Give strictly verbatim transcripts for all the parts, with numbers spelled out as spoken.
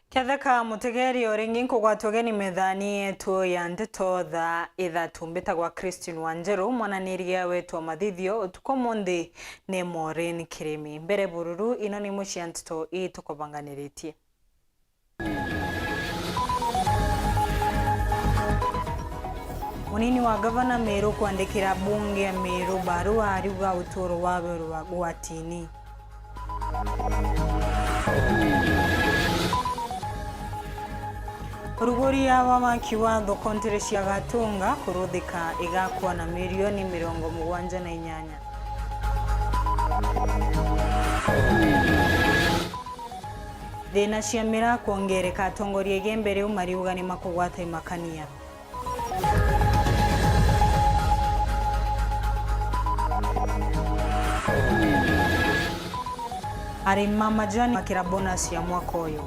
Ketheka mutegeri o ringi nkugwatwa ugeni methani yetu ya ndeto thaa ithatu. Mbitagwa Christine Wanjiru, mwananiria wetu wa mathithio utuku umunthi ni Maureen Kirimi. Mbere bururu, ino ni imwe cia ndeto ii tukubanganiritie. Munini wa gavana Meru kwandikira bunge ya Meru barua ariuga uturo wawe uri wa gwatini. Uruguria wa waki wa thoko ntere cia Gatunga kuruthika igakua na mirioni mirongo mugwanja na inyanya. Thina cia miraa kwongereka, atongoria igembe riu mariuga ni makugwata imakania. Arimi ma majani makira bonus ya mwaka uyu.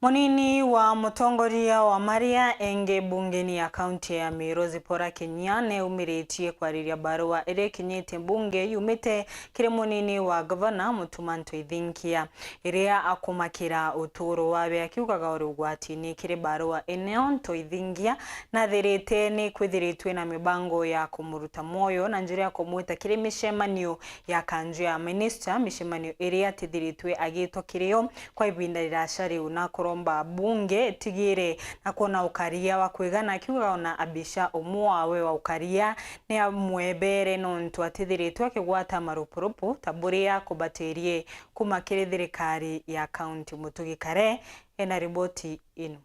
Munini wa mutongoria wa maria engi bungeni ya kaunti ya Meru, Zipporah Kinyia, neumiritie kwariria barua iria ikinyite bunge yumite kiri munini wa gavana Mutuma Ntoithinkia, iria akumakira uturo wawe akiugaga uri ugwatini. Kiri barua ino, Ntoithinkia nathirite ni kwithiritwe na mibango ya kumuruta mwoyo na njira ya kumwita kiri micemanio ya kanju ya minista, micemanio iria atithiritwe agitwa kiri yo kwa ibinda riraca riu, na kuromba bunge itigire na kwona ukaria wa kwigana, akiuga ona abisha umwe wawe wa ukaria ni amwebere nontu atithiritwe akigwata marupurupu ta buria kubatirie kuma kiri thirikari ya kaunti. Mutugi Kare ena riboti ino.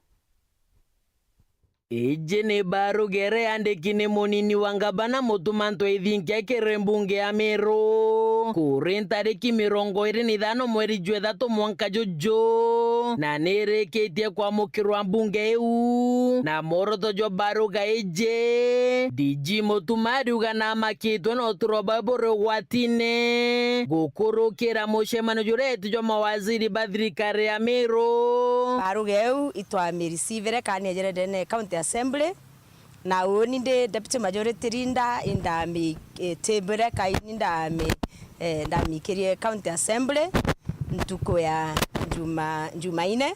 Iji ni barua iria yandiki ni munini wa ngavana Mutuma Ntoithinkia kiri mbunge ya Meru kuri ntariki mirongo iri na ithano mweri jwa ithatu mwanka juju, na ni irikitie kwamukirwa mbunge iu. Na mworoto jwa barua iji, D G Mutuma ariuga namakitwe na uturo bwawe buri ugwatine gukurukira mucemanio juria eti jwa mawaziri ba thirikari ya Meru. Barua iu itwamirisivire kani ejere ndene ya County Assembly, na uni ndi Deputy Majority Leader, indami, eh, table kaini ndami, eh, ndamikirie County Assembly ntuku ya Juma-, Jumaine.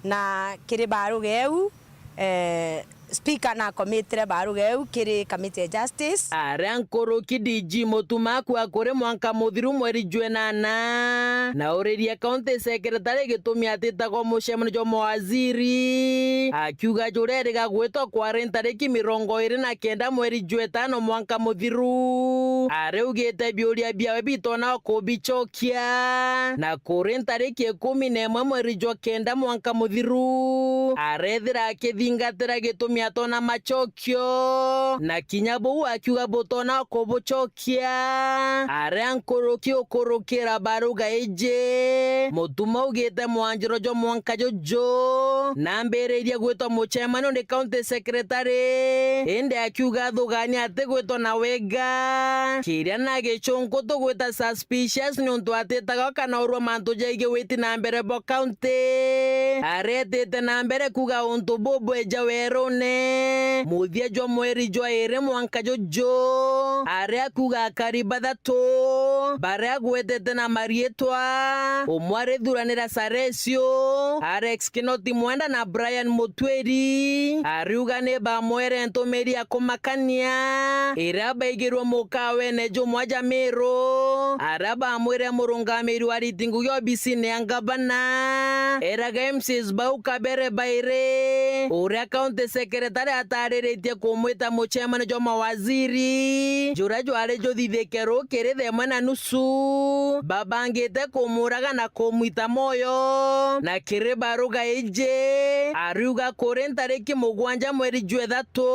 Na kiri barua iu, eh, Speaker nakomitire barua iu kiri Committee ya Justice. Aria nkuruki D G Mutuma akua kuri mwanka muthiru mweri jwa inana, na uriria County Secretary gitumi atitagwa mucemanio jwa mawaziri, akiuga juria rigagwitwa kwari ntariki mirongo iri na kenda mweri jwa itano mwanka muthiru. Ariugite biuria biawe bitona kubicokia, na kuri ntariki ikumi na imwe mweri jwa kenda mwanka muthiru, arethira akithingatira gitumi atona macokio, na kinya buu akiuga butona kubucokia. Aria nkuruki ukurukira barua iji, Mutuma augite mwanjiro jwa mwanka juju nambiririe gwitwa mucemanio ni County Secretary, indi akiuga athugania atigwitwa na wega, kiria na gicunku tugwita suspicious niuntu atitaga kana urua mantu jaigi witi na mbere bwa county. Aretite na mbere kuuga untu bubweja werune. Muthia jwa mweri jwa iri mwanka juju, aria kuuga akari bathatu baria agwetete na mariitwa, umwe arithuranira Saresio, Alex Kinoti Mwenda na Brian Mutwiri, ariuga ni bamwere ntumiri ya kumakania iria baigirwe mukawene jumwe ja Miru, aria bamwire murungamiri wa ariti ngugi obisine ya ngavana, eraga M Cs bau kabere bairi, uria county secretary atariritie kumwita mucemani jwa mawaziri, juria jwari juthithike rukiri thaa imwe na nusu, babangite kumuraga na kumwita moyo. Na kiri baruga iji, ariuga kuri ntariki mugwanja mweri jwa ithatu,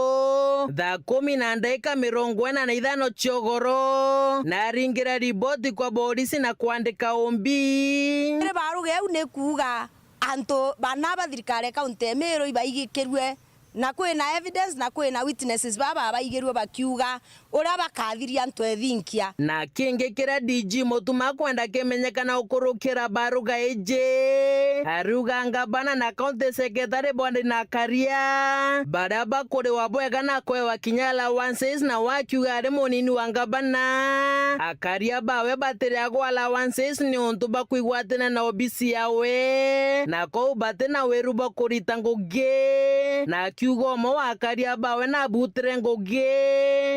thaa kumi na ndaika mirongo ina na ithano cia ugoro, naringira riboti kwa borisi na kwandika umbi. Kiri baruga iu ni kuuga antu bana ba thirikari ya kaunti ya Meru ibaigikirue Na kwina evidence na kwina witnesses baba babaigirue bakiuga uria bakathiria antu ethinkia. Na kingi kiria D G Mutuma akwenda kimenyekana ukurukira baruga iji, ariuga ngabana na county secretary bwandi na akaria baria bakuriwa bwega na kwewa kinya allowances, na wakiuga ari munini wa ngabana, akaria bawe batiriagwa allowances niuntu bakwigwatania na obisi yawe, na kou bati na wiru bwa kurita ngugi, na akiuga umwe wa akaria bawe nabutire ngugi,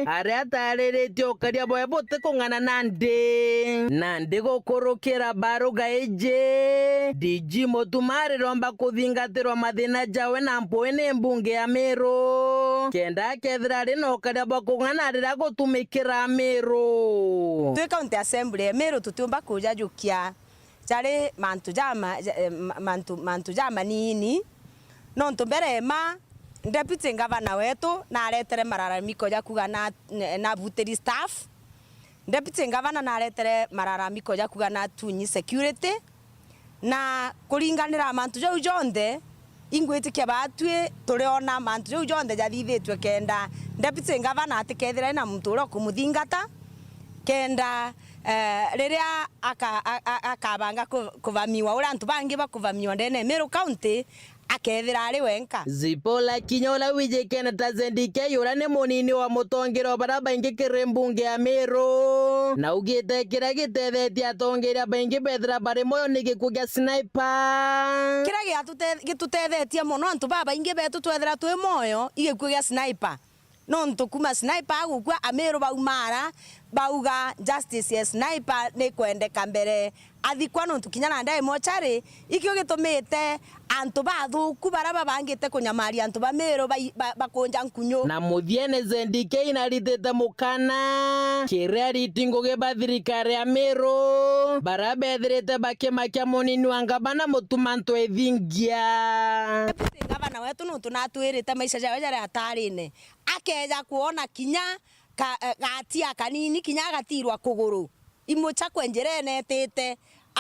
aria atariritie ukaria bwawe butikung'ana nandi. Nandi gukurukira baruga iji, D G Mutuma ariromba kuthingatirwa mathina jawe na mpui ni mbunge ya Miru, kenda akethira ari na ukaria bwa kung'ana riria gutumikira Miru. Twi county assembly ya Miru tutiumba kujajukia jari mantu jama-, ja-, eh, ma-, mantu, mantu jamanini, nontu mbere ma deputy governor wetu naretere mararamiko ja kuga na, nabutiri staff. Deputy governor naretere mararamiko ja kuga natunyi security, na kuringanira mantu jau jonthe, ingwitikia batwi turiona mantu jau jonthe jathithitue kenda deputy governor atikethira ena muntu uria ukumuthingata, kenda, eh, riria aka-, a-, a-, akabanga ku-, kuvamiwa uria antu bangi bakuvamiwa ndene ya Meru County, akethira ari wenka. Zipola Kinya uria wijikene ta Zendikei uria ni munini wa mutongeria wa baria baingi kiri mbunge ya Meru, na augite kiria gitethetie atongeria baingi bethira bari moyo ni gikuu gia Sniper. Kiria giatute-, gitutethetie mono antu babaingi betu twethira twi moyo i gikuu gia Sniper. Nontu kuma Sniper agukua, Amiru baumara, bauga justice ya Sniper ni kwendeka mbere athikwa, nontu kinya nandi ai mochari, ikio gitumite antu bathuku baria babangite kunyamaria antu ba Miru bai-, ba-, bakunja nkunyu. Na muthiene Z D K naritite mukana kiri ariti ngugi ba thirikari ya Miru, baria bethirite bakimakia munini wa ngabana Mutuma Ntwethingia. Deputy governor wetu nontu natwirite maisha jawe jaria atarine, akeja kwona kinya ka-, eh, gatia kanini, kinya agatirwa kuguru, imuchakwe njira enetite.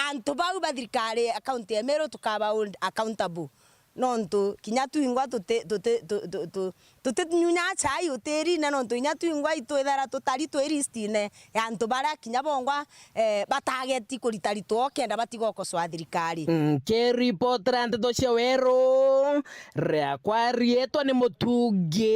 Antu bau ba thirikari ya county ya Meru tukaba hold accountable, nontu kinya twingwa tuti-, tuti-, tu-, tu-, tu-, tutinyunyaa chai utirine, nontu kinya twingwa itwithera tutari twi listine ya antu baria kinya bongwa, eh, batageti kurita rituo kenda batiga ukosoa thirikari. Nkiripotera nteto cia Weru, riakwa riitwa ni Mutungi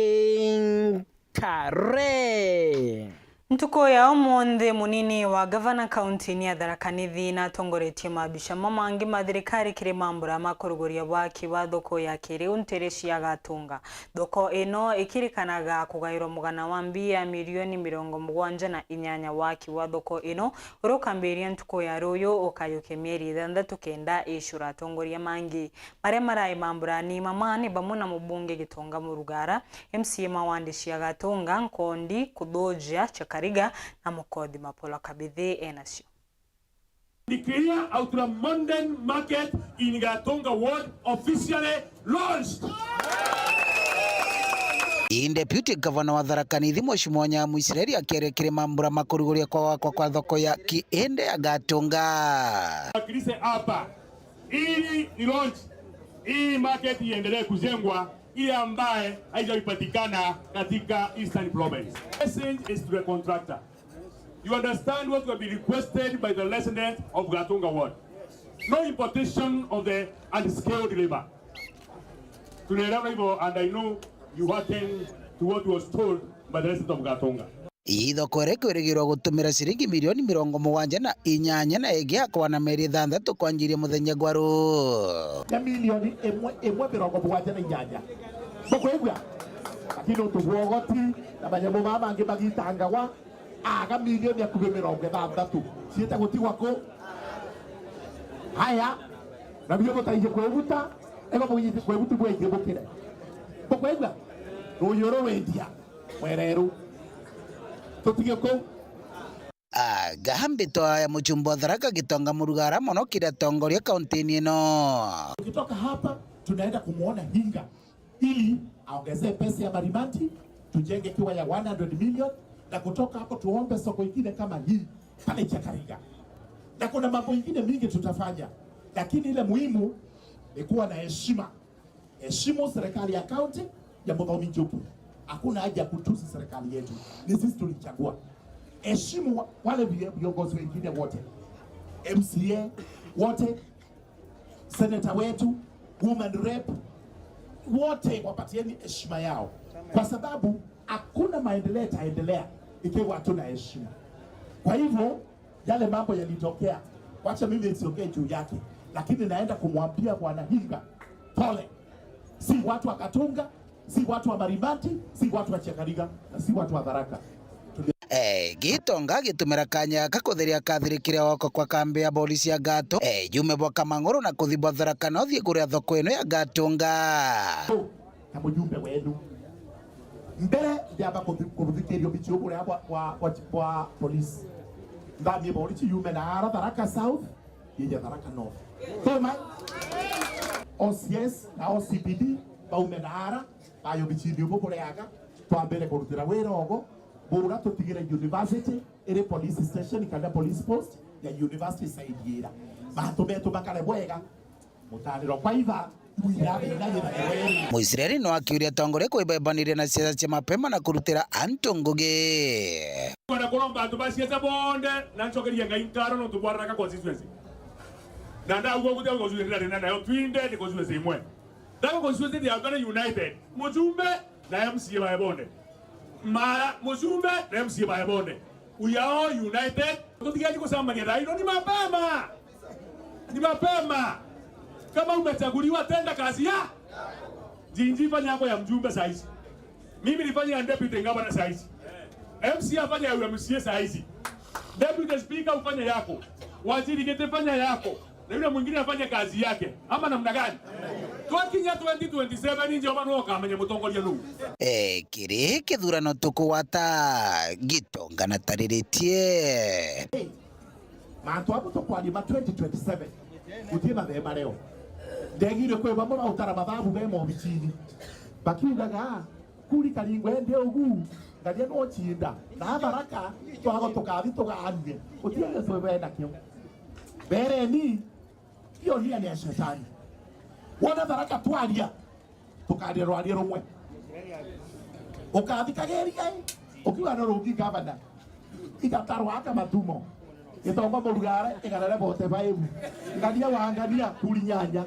Kare. Ntuku ya umunthi, munini wa gavana kaunti-ini ya Tharaka Nithi natongoretie mabica mamangi ma thirikari kiri mambura ma kuruguria waki wa thoko ya kiriu ntere cia Gatunga. Thoko ino ikirikanaga kugairwa mugana wa mbia milioni mirongo mugwanja na inyanya. Waki wa thoko ino uria ukambiria ntuku ya ruyu ukayukia mieri ithanthatu kenda icura atongoria mangi. Maria marai mamburani mama ni bamwe na mubunge Gitonga Murugara, M C A ma wandi cia Gatunga, Nkondi, Kuthuja, Chakariga na Mukothi Mapola Kabithi enacio. Declare Ultra Modern Market in Gatunga Ward officially launched. Ii Deputy Governor wa Tharaka Nithi Mheshimiwa Nyamu Israeli akiaria kiri mambura ma kuruguria kwa gwakwa kwa thoko ya Kiindi ya Gatunga. Akilise hapa ili ni launch hii market iendelee kujengwa, ile ambaye haijaipatikana katika Eastern Province. Message is to the contractor. You understand what we have been requested by the residents of Gatunga Ward. No importation of the unskilled labor. Tunaelewa hivyo, and I know you hearken to what was told by the residents of Gatunga. Ii thoko iria ikwirigirwa gutumira ciringi milioni mirongo mugwanja na inyanya na ingi yakwa na mieri ithanthatu kwanjiria muthenya gwa ruu. Na milioni imwe, imwe mirongo mugwanja na inyanya. Bukwigua? Lakini untu bwa ugoti na manyamu mama mangi magitangagwa, aga milioni akubi mirongo ithanthatu ciite gutigwa ku? Haya, na bio butaiji kwibuta, ego bwiji-, kwibuti bwiji bukire. Bukwigua? Ruyu ru wendia. Mwereru. Tutige kuu. Aga mbitwa ya muchumba wa Tharaka Gitonga Murugara mono kiri atongoria kaunti-ini ino. Tukitoka hapa, tunaenda kumuona Hinga ili aongezee pesa ya Marimanti, tujenge kiwa ya one hundred million, na kutoka hapo tuombe soko ingine kama hii pale Chakariga. Na kuna mambo ingine mingi tutafanya, lakini ile muhimu ni kuwa na heshima. Heshimu serikali ya kaunti, ya Muthomi Njuki. Hakuna haja ya kutusi serikali yetu. Ni sisi tulichagua. Heshimu wa-, wale vi-, viongozi wengine wote. M C A wote, senator wetu, woman rep, wote wapatieni heshima yao. Kwa sababu hakuna maendeleo yataendelea ikiwa hatuna heshima. Kwa hivyo, yale mambo yalitokea, wacha mimi nisiongee juu yake, lakini naenda kumwambia Bwana Hinga, pole. Si watu wa Katunga, si watu wa Marimanti, si watu wa Chakariga, na si watu wa Tharaka. Tuli- Eh, Gitonga agitumira kanya gaka kutheria kathirikire oko kwa kambi ya polisi ya Gato, eh, yume bwa Kamang'uru na kuthi bwa Tharaka North kuria thoko ino ya Gatunga. Na mujumbe wenu. Mbere ndiamba kuthi-, kuthikiria ubichi ubu uria bwa, bwa, bwa, bwa polisi. Ndamie polisi yume na ara Tharaka South, yije Tharaka North. Toma. O C S na O C P D baume na ara, bayo bichini ubu bureaga, twambire kurutira wira ogo, bura tutigire university iri police station kana police post ya university side ira. Bantu betu bakare bwega, mutaniro kwa iba, mwira bina bina. Muisraeli no akiuria atongoria kwibebaniria na siasa cia mapema na kurutira antu ngugi. Kwenda kuromba antu ba siasa bonthe, na ncokerie Ngai nkaro nontu bwa Tharaka constituency. Na ndauga gutia constituency ndari na nayo twinde ni constituency imwe. Tharaka constituency ya Tharaka united. Mujumbe na M C A bae bonthe. Mara mujumbe na M C A bae bonthe. We are all united. Tutigeji kucambania thaa ino ni mapema. Ni mapema. Kama umechaguliwa, tenda kazi ya. Jinji, fanya yako ya mjumbe saa hizi. Mimi nifanye ya deputy governor saa hizi. M C A afanye ya M C A saa hizi. Deputy speaker ufanye yako. Waziri kiti fanya yako. Na yule mwingine afanye kazi yake. Ama namna gani? Twakinya twenty twenty-seven, Jehova nwe ukamenya mutongoria nuu. Eh, kiri kithurano tukugwata Gitonga na tariritie. Mantu abu tukwaria ma twenty twenty-seven, gutie mathema reo. Ndegire kwi bamwe bautara mathabu be mobichini. Bakiugaga, "Kuri karingwe ndi ugu, ngaria no chinda. Na Tharaka, twago tukathi tugaanue." Gutie gintu be nakio. Bereni, hiyo nia ni ya shetani. Wona Tharaka twaria, tukaria rwaria rumwe. Ukathikagiria, ukiuga no rungi gavana. Igatarwa aka matumo. Gitonga murugare, igarare bote baibu. Ngania wa ngania, kuri nyanya.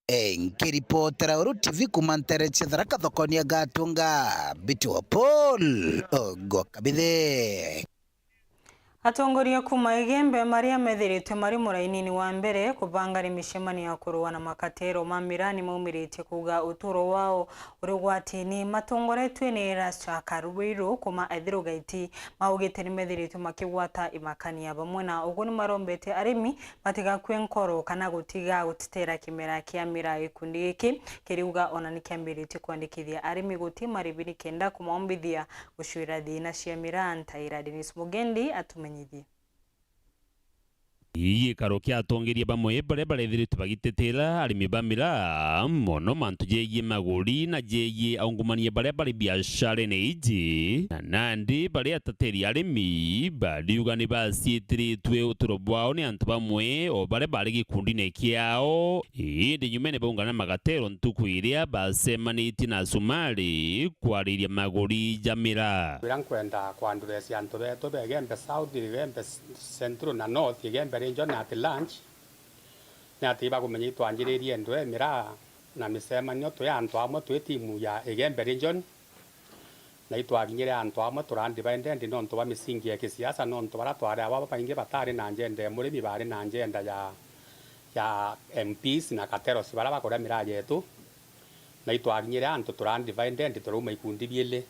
Eh, nkiripotera Uru T V kuma ntere cia Tharaka thokoni ya Gatunga, Mbiti wa Paul, Ogwa Kabithe. Atongoria kuuma Igembe maria methiritwe mari murainini wa mbere kubanga ni micemanio ya kurua na makatero ma miraa ni maumiritie kuuga uturo wao uri ugwatini. Matongoretue ni Erastus Karuiru kuuma Ethiro Gaiti, maugite ni methiritwe makigwata imakania bamwe na uguo ni marombete arimi batigakue nkoro kana gutiga gutetera kimera kia miraa. Gikundi giki kiriuga ona ni kiambiritie kwandikithia arimi guti maribi ni kenda kumaumbithia gucwira thiina cia miraa ntaira. Dennis Mugendi atumenyithie. Gikaro kia atongeria bamwe baria barethiritwe bagitetera arimi ba miraa mono mantu jegie maguri na jegie aungumania baria bari biasharene iji, na nandi baria atateri arimi bariuga ni baciitiritwe uturo bwao ni antu bamwe o baria bari gikundine kiao. Indi nyumene baungana magatero ntuku iria bacemanitie na Sumari kwariria maguri ja miraa. Wira nkwenda kwandurecia antu betu ba Igembe South, Igembe Central na North, Igembe Region at large, ni ati ibakumenya itwanjiririe ndwe miraa na micemanio twi antu amwe twi timu ya Igembe Region, na itwakinyire antu amwe turandivide ndi nontu bwa misingi ya kisiasa, nontu baria twari aba babaingi batari na njenda ya murimi, bari na njenda ya, ya M Ps na kateros baria bakuria miraa yetu, na itwakinyire antu turandivide ndi turauma ikundi biili,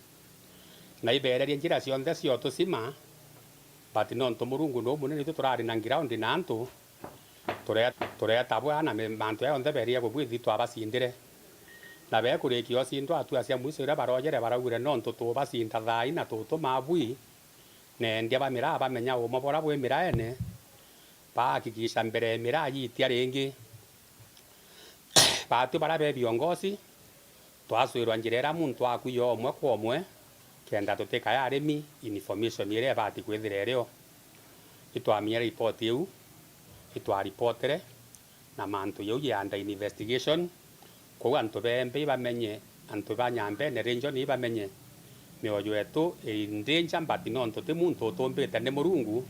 na ibererie njira cionthe cia utucima, but nontu Murungu nuu munene, itu turari na ground na antu, Ture-, tureta bwa na mi-, mantu yonthe beria bubwithi twabacindire. Na bekurikia ucindwa hatua cia mwiso iria barojere baraugire, nontu tubacinda thaa ina tutuma bwi, na endia ba miraa bamenya umo bora bwi miraene, bahakikisha mbere miraa yitia ringi. Batu baria be biongozi, twacwirwa njira iria muntu akuia umwe kwa umwe, kenda tutikaya arimi information iria ibati kwithira irio. Itwaminyire ripoti iu, itwaripotere, na mantu jau ye under investigation, kou antu bembe ibamenye Antu ba Nyambene region ibamenye mioyo yetu ii in danger, but nontu ti muntu utumbite, ni Murungu,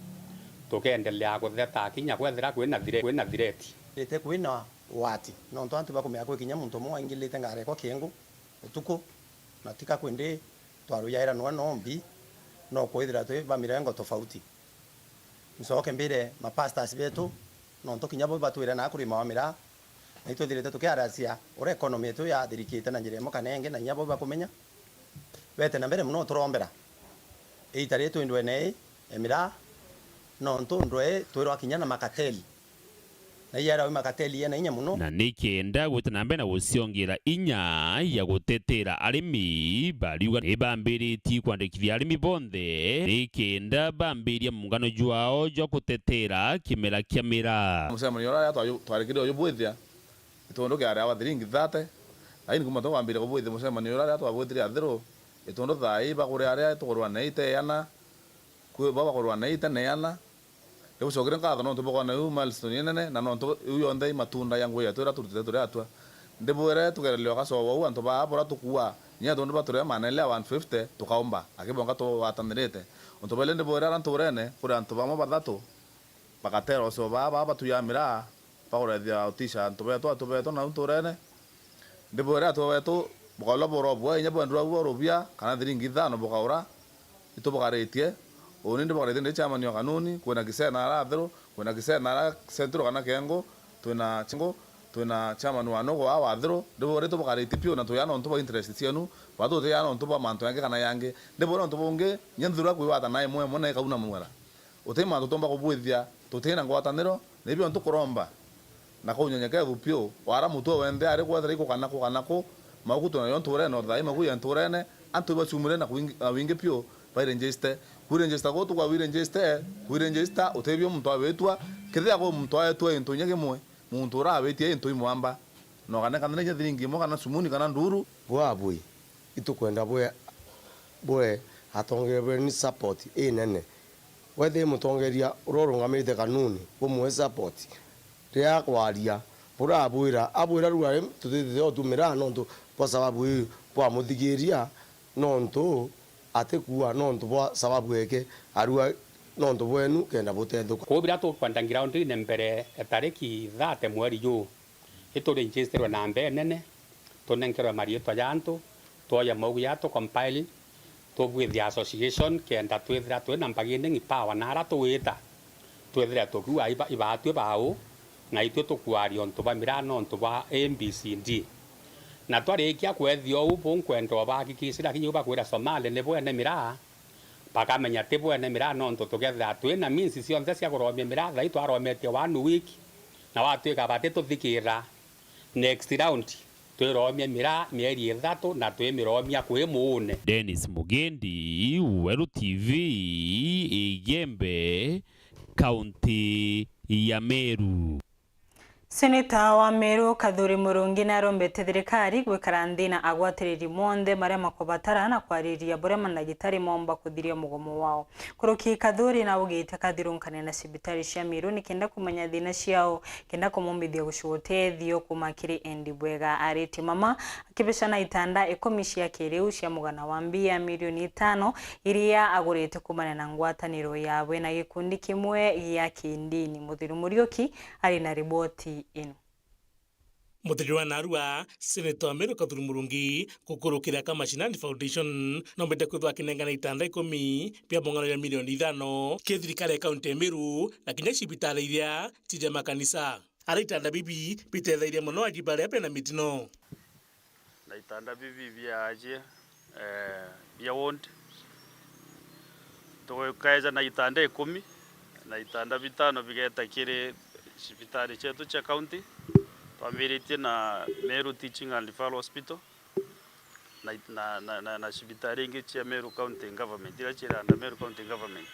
tukeendelea kutheta kinya kwethira kwina thire-, kwina threat. Ite kwina wati, nontu antu bakumenya kwi kinya muntu umwe waingirite ngari ekwa kiengu utuku, na tika kwindi twarujaira nwa nombi, no kwithira twi ba mirengo tofauti. Ncoke mbire ma pastors betu, nontu kinya bo batwire na kurima wa miraa, na itwithirite tukiaracia uria economy yetu yathirikite na njira imwe kana ingi, na kinya bo bakumenya. Bete na mbere mono turombera. Iita riri twi ndwene ii ya miraa, nontu ndwe twirwa kinya na makateli. Na iera wi makateli yena inya mono. Na nikenda gwita na mbere na guciongira inya ya gutetera arimi, bariuga ni bambiritie kwandikithia arimi bonthe nikenda bambiria muungano jwao jwa gutetera kimera kia miraa. Mucemanio uria twa-, twarikire uyu bwithia, gitundu kiari awa thiringi thate, lakini kuma twambiria kubwithia mucemanio uria twabwitire Athiru, gitundu thaa ii bagure aria tugurwa na ite iana, kwi-, ba bagurwa na ite na iana, Ni gucokere nkatho nontu bwa kwona iu milestone inene, na nontu iu yonthe i matunda ya ngugi yetu iria turutite turi atua. Ndibwire tugerere o gacoa uu antu baa bura tukuua, kinya tondu baturia maana ile ya one fifty, tukaumba, akibonga tugwatanirite. Untu bwa ile ndibwire ara nturene, kuri antu bamwe bathatu, bagatera ucio baa, baa batuyaa miraa, bakurethia utisha antu betu, antu betu nau nturene. Ndibwire atwe betu, bukaura bura bwa inya bwendwa bwa rubia, kana thiringi ithano bukaura, itubugaritie. Uni ndibugaritie ndi chairman wa kanuni, kwina Kisena ara Athiru, kwina Kisena ara Central kana Kiengu, twina Kiengu, twina chairman wa Nugu wa Athiru, ndibwire itubugaritie piu na tuya nontu bwa interest cienu, batu tuya nontu bwa mantu yangi kana yangi. Ndibwire untu bungi, nya nthura kwigwata na imwe imwe na ikauna mwera. Uti mantu tuumba kubwithia tutina ngwataniro, na ibio ntukuromba na kuu unyenyekevu piu, wara mutwe wenthe ari kwethira iku kana ku kana ku, mauku twinayo nturene, o thaai mauku ya nturene, antu ibacumire na kwingi-, na wingi piu, bairejiste. Kwirejista gutu kwa wirejiste, kwirejista utibio muntu awitwa, kethira kwi muntu aetwa into inya kimwe, muntu ura awitie into imwamba, na ukanekanira inya thiringi imwe kana sumuni kana nduru. Bwabwi, itukwenda bwe, bwe atongerwe ni support inene. Wethire mutongeria uria urungamirite kanuni, bumwe support. Riria akwaria, burabwira, abwira riu ari tutithite utumira nontu bwa sababu iu bwamuthigiria, nontu atikuua nontu bwa sababu eke, arua nontu bwenu kenda butethuka. Kwou biria tukwenda ground-ine mbere ya tariki thate mweri juu, ituregisterwe namba inene, tunenkerwe mariitwa ja antu, twoye maugu ja tucompile, tubwithia association, kenda twithira twina bargaining power na ara tugwita, twithire tukiuga iba-, ibaatue bau, na itue tukwaria untu bwa miraa na untu bwa A B C D. Na twarikia kwethia uu, bunkwenda ubahakikishira kinya u bakwira Somali ni bwene miraa, bakamenya ti bwene miraa, nontu tukethira twina means cionthe cia kuromia miraa, thai twarometie one week, na watwika batituthikira, next round twiromia miraa mieri ithatu na twimiromia kwi muune. Dennis Mugendi, Weru T V, Igembe, kaunti ya Meru. Seneta wa Meru Kathuri Murungi narombete thirikari gwikara nthi na agwatiriri monthe maria makubatara na kwariria buria mandagitari moomba kuthiria mugomo wao. Kuruki Kathuri naugite kathirunkane na cibitari cia Meru nikenda kumenya thina ciao, kenda kumumbithia gucua utethio kuma kiri endi bwega. Aritie mama akibicana itanda ikumi cia kiriu cia mugana wa mbia milioni itano iria agurite kumania na ngwataniro yawe na gikundi kimwe gia kindini. Muthuri Muriuki ari na riboti ino. Muthuri wa narua, Seneta wa Meru Kathuri Murungi, gukurukira ka Mashinani Foundation, nombete kwithwa akinengana itanda ikumi bia mung'ano ya milioni ithano ki thirikari ya kaunti ya Meru na kinya cibitari iria ci ja makanisa. Ara itanda bibi bitethairie mono aji baria bena mitino. Na itanda bibi biaajie, eh, bia ward. Tugekeeja na itanda ikumi, na itanda bitano bigeeta kiri cibitari cietu cia county. Twambiritie na Meru Teaching and Referral Hospital, na it-, na, na, na, na cibitari ingi cia Meru County Government, iria ciiri under Meru County Government.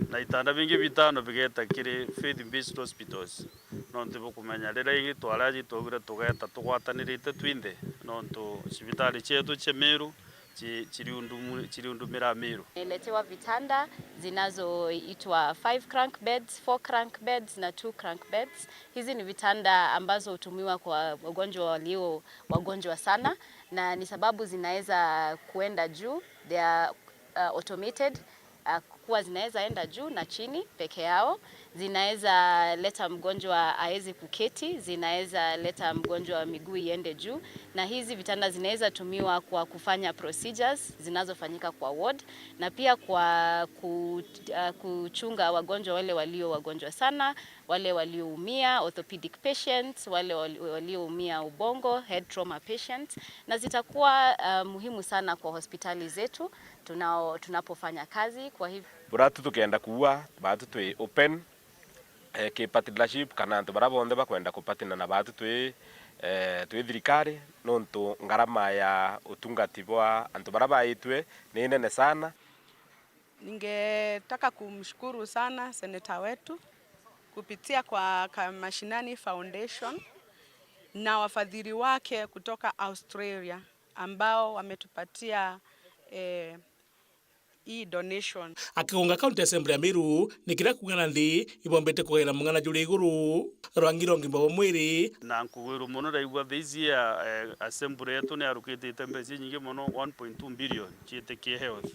Na itanda bingi bitano bigeeta kiri faith based hospitals. Nontu bukumenya, riria ingi twaraji twaugire tugeeta tugwatanirite twinthe, nontu cibitari cietu cia Meru chi-, chiriundumu-, chiriundumira Meru. Niletewa vitanda zinazoitwa five crank beds, four crank beds na two crank beds. Hizi ni vitanda ambazo hutumiwa kwa wagonjwa walio wagonjwa sana, na ni sababu zinaweza kuenda juu, they are, uh, automated, uh, kuwa zinaweza enda juu na chini peke yao, zinaweza leta mgonjwa aweze kuketi, zinaweza leta mgonjwa miguu iende juu, na hizi vitanda zinaweza tumiwa kwa kufanya procedures zinazofanyika kwa ward, na pia kwa ku-, uh, kuchunga wagonjwa wale walio wagonjwa sana, wale walioumia, orthopedic patients, wale wali-, walioumia ubongo, head trauma patients, na zitakuwa, uh, muhimu sana kwa hospitali zetu tunao-, tunapofanya kazi. Kwa hivyo, buratu tukenda kuua, baatu twi open, eh, ki partnership kana antu bara bonthe bakwenda kupartner na baatu twi, eh, twi thirikari, nontu ngarama ya utungati bwa antu bara baitwe ni nene sana. Ningetaka kumshukuru sana seneta wetu kupitia kwa Kamashinani Foundation na wafadhili wake kutoka Australia ambao wametupatia, eh, hii donation. Akigonga County Assembly ya Meru, ni kiria kuuga na nthi ibombete kugaira mung'ana juri iguru rwa ngiro ngima bwa mwiri. Na nkugwirwa mono ndaigua thaici ya, eh, assembly yetu ni yarukitite mbeca inyingi mono, one point two billion ciitikie health.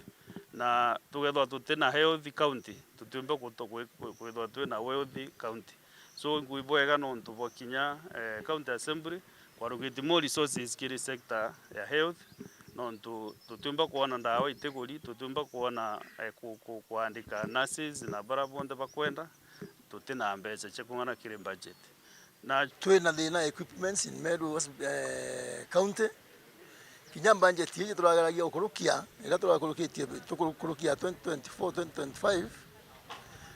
Na tugethwa tuti na health county, tutiumba kuto-, kwi-, kwi-, kwithwa twi na wealthy county. So, ngwi bwega nontu bwa kinya, eh, county assembly kwarukitie more resources kiri sector ya health, nontu tutiumba kwona ndawa itiguri, tutiumba kwona, eh, ku-, ku-, kwandika nurses na bara bonthe bakwenda, tuti na mbeca cia kung'ana kiri budget. Na twi na thina equipments in Meru, eh, County. Kinya budget iji turageragia gukurukia, iria turakurukitie, tukurukia twenty twenty-four, twenty twenty-five,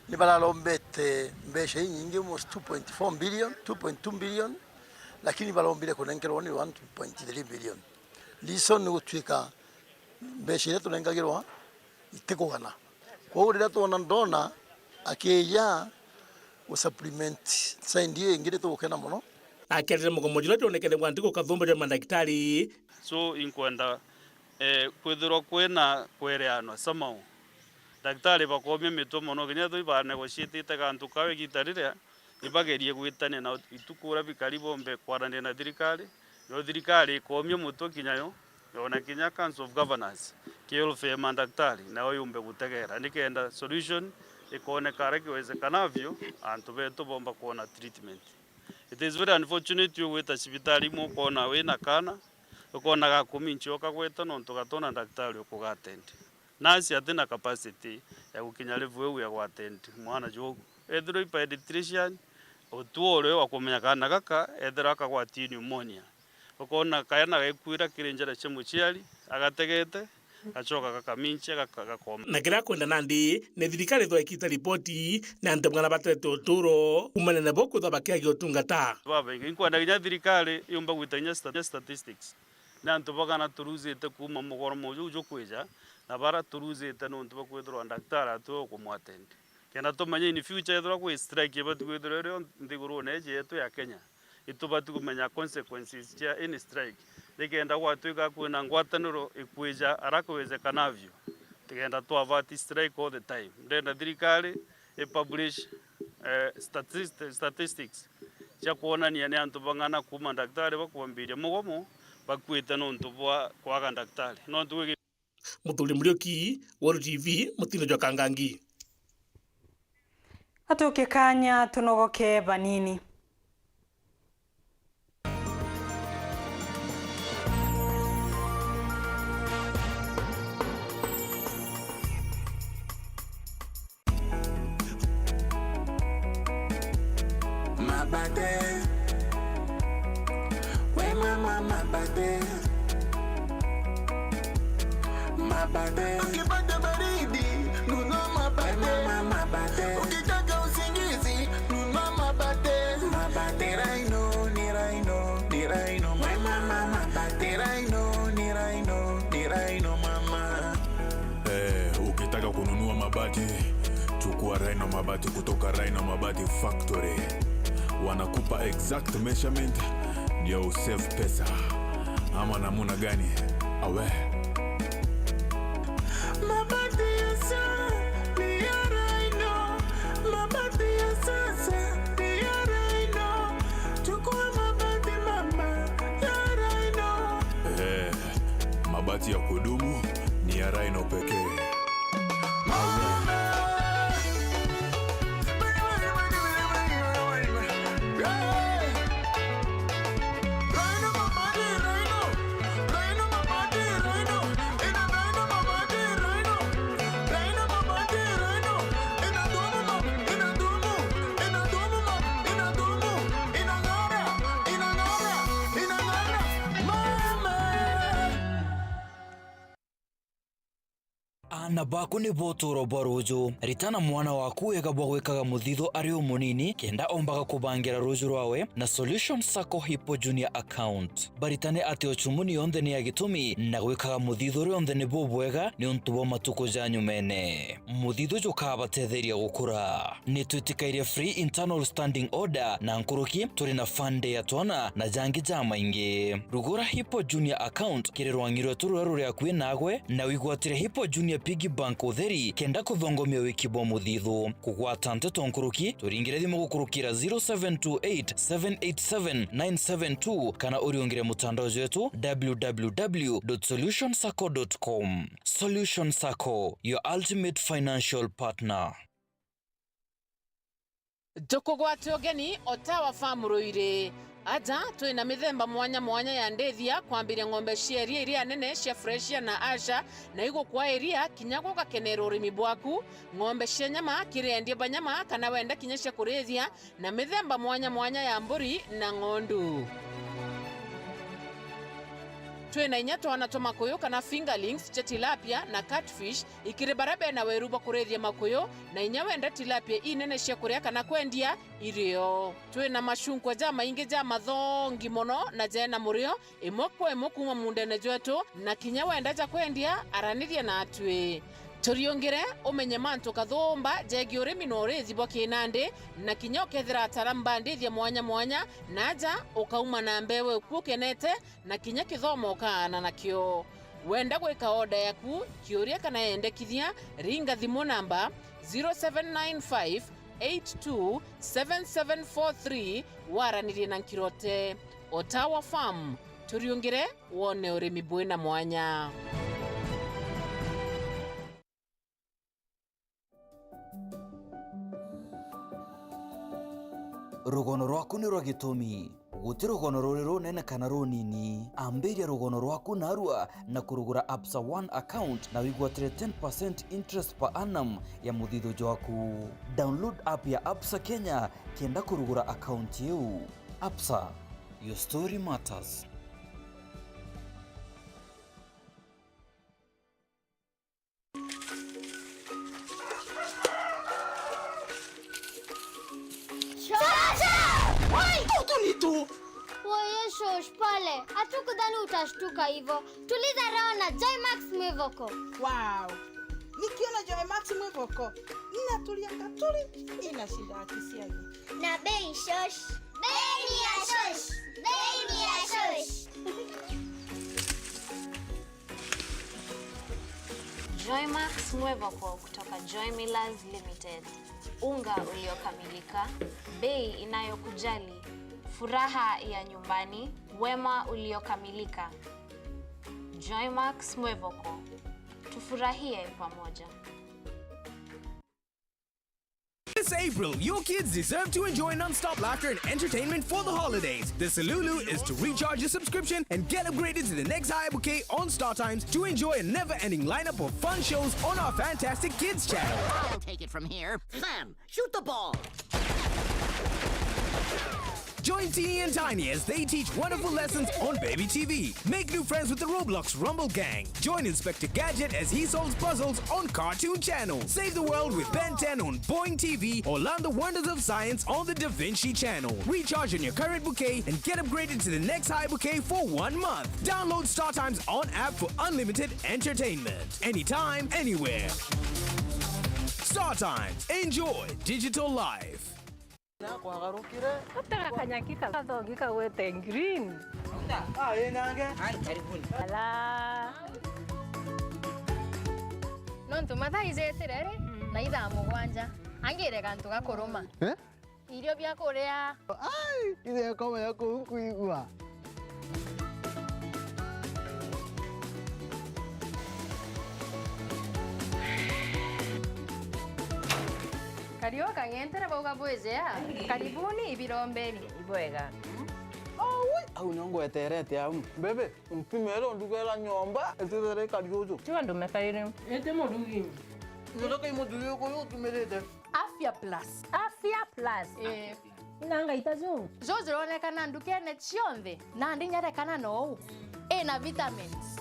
ni bararombete mbeca inyingi, almost two point four billion, two point two billion, lakini barombire kunenkerwa ni one point three billion. Reason ni gutuika mbeca iria tunengagirwa itikugana. Kwoguo riria twona ndona akija gu supplement side iyo ingi, ni tugukena mono. Akiarire mugomo juria juonekete gwa ntuku kathumba jwa mandagitari. So, inkwenda, eh, kwithirwa kwina kwereanwa somehow. Ndagitari bakomia mitwe mono, kinya ethirwa ibanegotiatite gantu kau igita riria, ibagerie gwitania na ituku uria bikari bombe kwaraniria na thirikari, yo thirikari ikomia mutwe kinya yo, yona kinya Council of Governors, ki welfare ya mandagitari, nayo yumbe gutegera, nikenda solution ikoneka aria kiwezekanavyo, antu betu bomba kwona treatment. It is very unfortunate ugwita cibitari imwe ukona wina kana, ukona gakumi ncio ukagweta nontu gatona ndagitari ukuga attend. Nurse atina capacity ya gukinya level iu ya gu attend mwana juu. Ethirwa i pediatrician, utuo uria wa kumenya kana gaka, ethirwa akagwatia pneumonia. Ukona kayana gaikuira kiri njira cia muciari, agategete, gacoka gakaminchia, gaka-, gakoma. Na kiria akwenda nandi ni thirikari ithwa ikita ripoti ni antu bang'ana baterete uturo kuumania nabo kwithwa bakiagia utungata. Babaingi, inkwenda kinya thirikari yumba gwita kinya sta-, statistics. Ni antu bagana turuzite kuuma mugoromo juu jukwija, na bara turuzite nontu bwa kwithirwa ndagitari atwi ukumwattend. Kenda tumenye in future ethirwa kwi strike ibati kwithirwa irio nthigurune iji yetu ya Kenya, itubati kumenya consequences cia any strike. Nikenda gwatwika kwina ngwataniro ikwija ara kwiwezekanavyo, tikenda tu avert strike all the time. Ndenda thirikari i publish, eh, statist-, statistics cia kwonania ni antu bang'ana kuuma ndagitari bakwambiria mugomo bakuite nontu bwa kwaga ndagitari. Nontu gwiki Muthuri Muriuki, Weru T V, mutino jwa Kangangi. Atuke kanya tunogoke banini. Mabate. We mama mabate. Mabate. Ukipata baridi, nunua mabate. We mama mabate. Ukitaka usingizi, nunua mabate. Mabate. Ni Rhino, ni Rhino, ni Rhino. We mama mabate. Ni Rhino, ni Rhino, ni Rhino mama. Eh, ukitaka kununua mabati, chukua Rhino Mabati kutoka Rhino Mabati Factory. Wanakupa exact measurement ndio usave pesa. Ama namuna gani? Awe. Mabati ya sasa ni ya Rhino. Mabati ya sasa ni ya Rhino. Chukua mabati mama ya Rhino. Eh, mabati ya kudumu ni ya Rhino pekee. Aana baku nibo utuuro bwa ruuju. Ritana mwana waku wega bwa gwikaga muthithu ari umunini, kenda ombaga kubangira ruuju rwawe na Solution Sacco Hippo Junior Account. Baritane ati ucumuni yonthe ni ya gitumi, na gwikaga muthithu rionthe ni bubwega niuntu bwa matuku ja nyumene. Muthithu jukabatetheria gukura. Nitwitikairie free internal standing order na nkuruki, turi na fund ya twana na jangi jamaingi. Rugura Hippo Junior Account kiri rwang'i rwetu ruria ruri akui nagwe, na wigwatire Hippo Junior Piggy Bank utheri kenda kuthongomia wiki bwa muthithu. Kugwata nteto nkuruki, turingire thimu gukurukira zero seven two eight, seven eight seven, nine seven two kana uriungire mutandao jwetu w w w dot solution sacco dot com. Solution Sacco, your ultimate financial partner. Tukugwate ugeni o Tower Farm Ruiri. Aja twina mithemba mwanya mwanya ya ndithia, kwambiria ng'ombe cia iria iria nene cia Fresian na Ayrshire, na igukwa iria kinya gugakenera urimi bwaku, ng'ombe cia nyama, kiri endia ba nyama, kana wenda kinya cia kurithia, na mithemba mwanya mwanya ya mburi na ng'ondu. Twina inya twana twa makuyu kana fingerlings cia tilapia na catfish, ikiri baria bena weru bwa kurithia makuyu, na inya wenda tilapia inene cia kuria kana kwendia irio. Twina macunkwa jamaingi ja mathongi mono na jena murio, imwe kwa imwe kuuma muundene jwetu, na kinya wenda ja kwendia, araniria natwi. Turiungire umenye mantu kathumba jegii urimi na urithi bwa kinandi, na kinya ukethira ataaramu ba ndithia mwanya mwanya, na aja ukauma na mbewe uku ukenete, na kinya kithomo ukaana nakio. Wenda gwika oda yaku, kiuria kana yendekithia, ringa thimu namba zero seven nine five eight two seven seven four three, waranirie na Nkirote. Otawa Farm, turiungire wone urimi bwina mwanya. Rugono rwaku ni rwa gitumi. Guti rugono ruri runene kana runini. Ambiria rugono rwaku narua na kurugura Absa One account na wigwatire ten percent interest per annum ya muthithu jwaku. Download app ya Absa Kenya kenda kurugura account iu. Absa, your story matters. Chacha! Wai, tutu ni tu. Woye shosh, pole. Hatukudhani utashtuka hivyo. Tuliza roho na Joymax Mwivoko. Wow. Nikiona Joymax Mwivoko, ninatulia katuri, inashinda akisiagi. Na bei shosh. Bei ni ya shosh. Bei ni ya shosh. Joymax Mwevoko kutoka Joy Millers Limited. Unga uliokamilika, bei inayokujali, furaha ya nyumbani, wema uliokamilika. Joymax Mwevoko. Tufurahie pamoja. This April, your kids deserve to enjoy non-stop laughter and entertainment for the holidays. The Salulu is to recharge your subscription and get upgraded to the next higher bouquet on StarTimes to enjoy a never-ending lineup of fun shows on our fantastic kids channel. I'll take it from here. Sam, shoot the ball. Join Teeny and Tiny as they teach wonderful lessons on Baby T V. Make new friends with the Roblox Rumble Gang. Join Inspector Gadget as he solves puzzles on Cartoon Channel. Save the world with Ben ten on Boing T V or learn the wonders of science on the Da Vinci Channel. Recharge on your current bouquet and get upgraded to the next high bouquet for one month. Download StarTimes on app for unlimited entertainment. Anytime, anywhere. StarTimes. Enjoy digital life. Na kwagarukire. Utega kanyaki kathongi kagwete green. Ah, ĩ nange. Ai, karibuni. Ala. Nontu mathaa ijetire ri, na ithaa mugwanja, angire gantu ga kuruma. Eh? Irio bia kuria. Ai, ithe akoma ya kuu nkwigua. Kariu kang'entere bauga bwijea. Karibuni ibirombeni. Ibwega. Aui, au nio ngweterete au. Bebe, mpimere undugera nyomba, itithire ikari uju. Tiga ndume kairi. Iti murugi. Nyoka imuthuri uku utumirite. Afya Plus. Afya Plus. Eh. Ina ngaita ju. Ju juronekana ndukene cionthe, nandi nyarekana nou. Ina vitamins.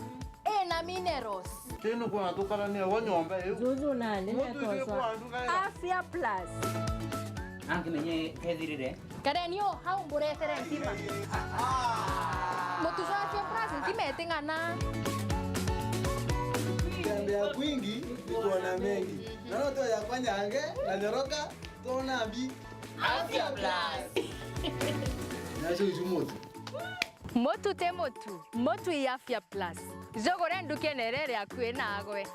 Ina minerals. Tinu kuna tukarania wa nyomba iu. Juju nandi. Mutu isi netoswa. Kwa nduga ya. Afya Plus. Angimenye kethirire. Kareni o hau mburetere ntima. Mutu jwa Afya Plus ntima iting'ana. Tembea kwingi, ni kuona mengi. Na no tuoya kwa nyange, na nyoroka, tuona mbi. Afya Plus. Nacio icu mutu. Mutu ti mutu. Mutu i Afya Plus. Jugure ndukene iria iri akui nagwe.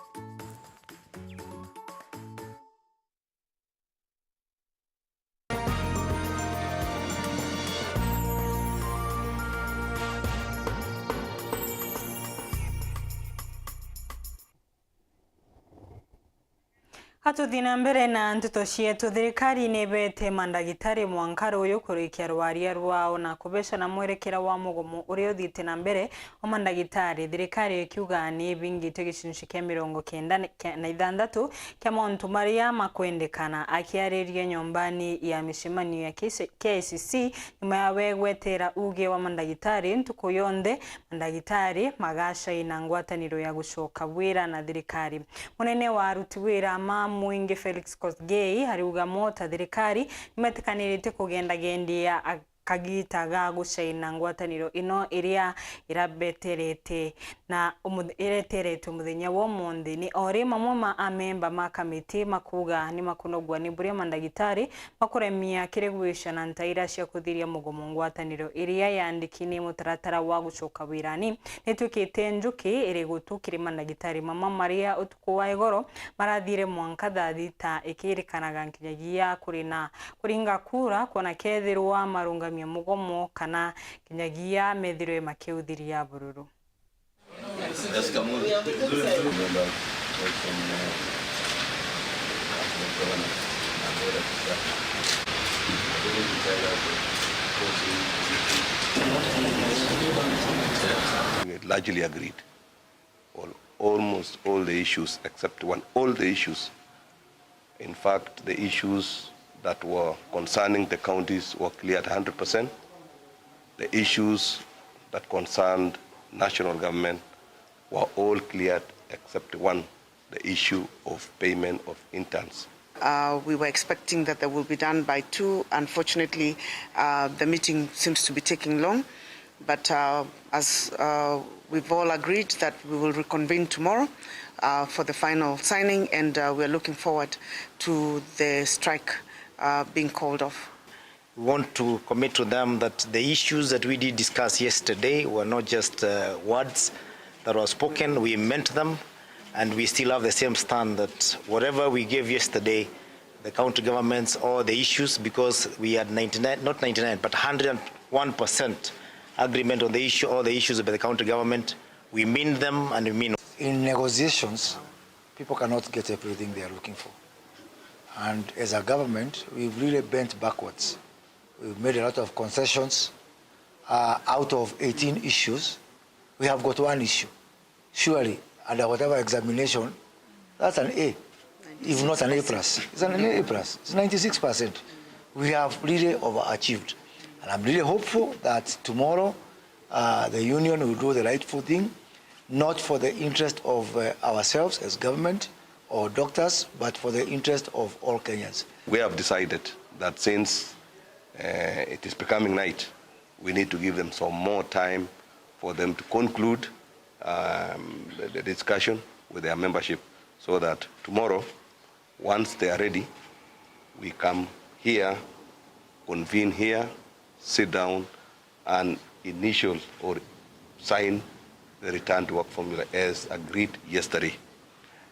Atuthi na mbere na nteto cietu, thirikari ni ibete mandagitari mwanka ruyu kurikia rwaria rwao na kubeca na mwerekera wa mugomo uria uthiite na mbere wa mandagitari, thirikari ikiuga ni ibingite gicunci kia mirongo kenda na ithanthatu kia mauntu maria makwendekana. Akiariria nyombani ya micemanio ya K I C C nyuma ya we gwetera uge wa mandagitari ntuku yonthe, mandagitari magacaina ngwataniro ya gucoka wira na thirikari. Munene wa aruti wira ma mwingi Felix Kosgei ariuga mo ta thirikari nimetikaniritue kugendagendia kagita ga gucaina ngwataniro ino iria irabeterete na umuth-, ireteretwe muthenya wa umunthi. Ni o ri mamwe ma amemba ma kamiti makuga ni makunogua ni buria mandagitari makuremia kiri gwica na ntaira cia kuthiria mugomo. Ngwataniro iria yandiki ni mutaratara wa gucoka wirani nitwikite njuki iri gutu kiri mandagitari mamwe maria utuku wa igoro marathire mwanka thaa thita ikirikanaga nkinyagia kuri na kuringa kura kwona kethirwa marungamia mugomo kana kinyagia methirwe makiuthiria bururu. Largely agreed on almost all the issues except one. All the issues. In fact, the issues that were concerning the counties were cleared a hundred percent. The issues that concerned national government were all cleared except one, the issue of payment of interns. Uh, we were expecting that they will be done by two. Unfortunately, uh, the meeting seems to be taking long. But, uh, as, uh, we've all agreed that we will reconvene tomorrow, uh, for the final signing, and, uh, we are looking forward to the strike, uh, being called off. We want to commit to them that the issues that we did discuss yesterday were not just, uh, words that were spoken. We meant them, and we still have the same stand that whatever we gave yesterday, the county governments, all the issues, because we had ninety-nine, not ninety-nine, but hundred and one percent agreement on the issue, all the issues by the county government. We mean them and we mean. In negotiations, people cannot get everything they are looking for. And as a government, we've really bent backwards. We've made a lot of concessions. Uh, out of eighteen issues, we have got one issue. Surely, under whatever examination, that's an A, if not an A plus. It's an A plus. It's ninety-six percent. We have really overachieved. And I'm really hopeful that tomorrow, uh, the union will do the rightful thing, not for the interest of, uh, ourselves as government or doctors, but for the interest of all Kenyans. We have decided that since, uh, it is becoming night, we need to give them some more time for them to conclude, um, the, the discussion with their membership, so that tomorrow, once they are ready, we come here, convene here, sit down, and initial or sign the return to work formula as agreed yesterday.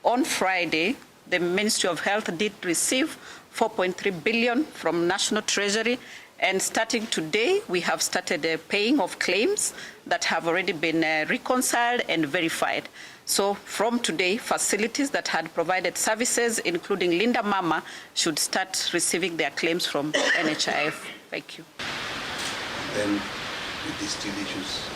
On Friday, the Ministry of Health did receive four point three billion from National Treasury, and starting today, we have started the paying of claims that have already been, uh, reconciled and verified. So from today, facilities that had provided services, including Linda Mama, should start receiving their claims from N H I F. Thank you. Then with these steel issues.